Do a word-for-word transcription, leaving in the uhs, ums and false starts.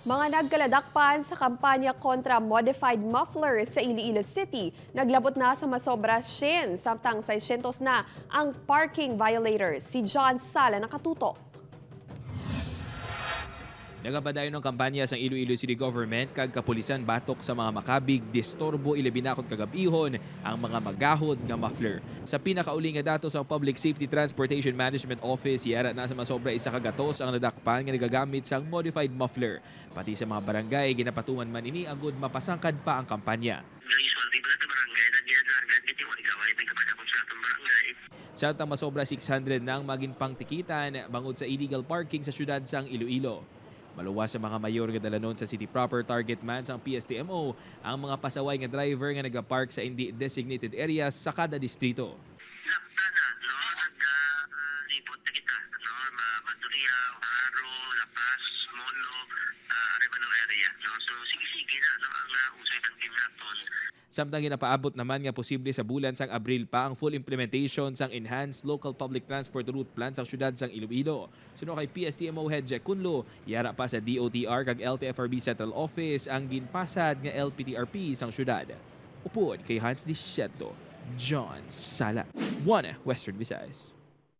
Mga nagkaladakpan sa kampanya kontra modified muffler sa Iloilo City, naglabot na sa masobra syen, samtang seiscientos na ang parking violators. Si John Sala nakatutok. Nagapadayon ang kampanya sang Iloilo City Government kag kapulisan batok sa mga makabig disturbo, ilabi na kon kagab-ihon ang mga magahod nga muffler. Sa pinakauli nga datos sang Public Safety Transportation Management Office, yara na sa masobra isa ka gatos ang nadakpan nga nagagamit sang modified muffler. Pati sa mga barangay, ginapatuman man ini agud mapasangkad pa ang kampanya. Usual, di ba sa barangay, nagginadlagan, di mo ikaw ay may kapasakot sa atong barangay. Samtang masobra six hundred na ang mga ginpangtikitan bangod sa illegal parking sa siyudad sang Iloilo. Maluwas sa mga mayor nga dalanon sa city proper, target man sang P S T M O ang mga pasaway nga driver nga nagapark sa indi designated areas sa kada distrito. Sakta na, no? Nagalibot na kita, no? Ma Mandurriao, Jaro, La Paz, Molo, ah, Arevalo area, no? So, sige-sige na, no? Ang uh, usoy ng team naton. Samtang ginapaabot naman nga posible sa bulan sang Abril pa ang full implementation sang Enhanced Local Public Transport Route Plan sang siyudad sang Iloilo. Suno kay P S T M O Head Jack Cunlo, yara pa sa D O T R kag L T F R B Central Office ang ginpasad nga L P T R P sang siyudad. Upod kay Hans Disiento, John Sala, One Western Visayas.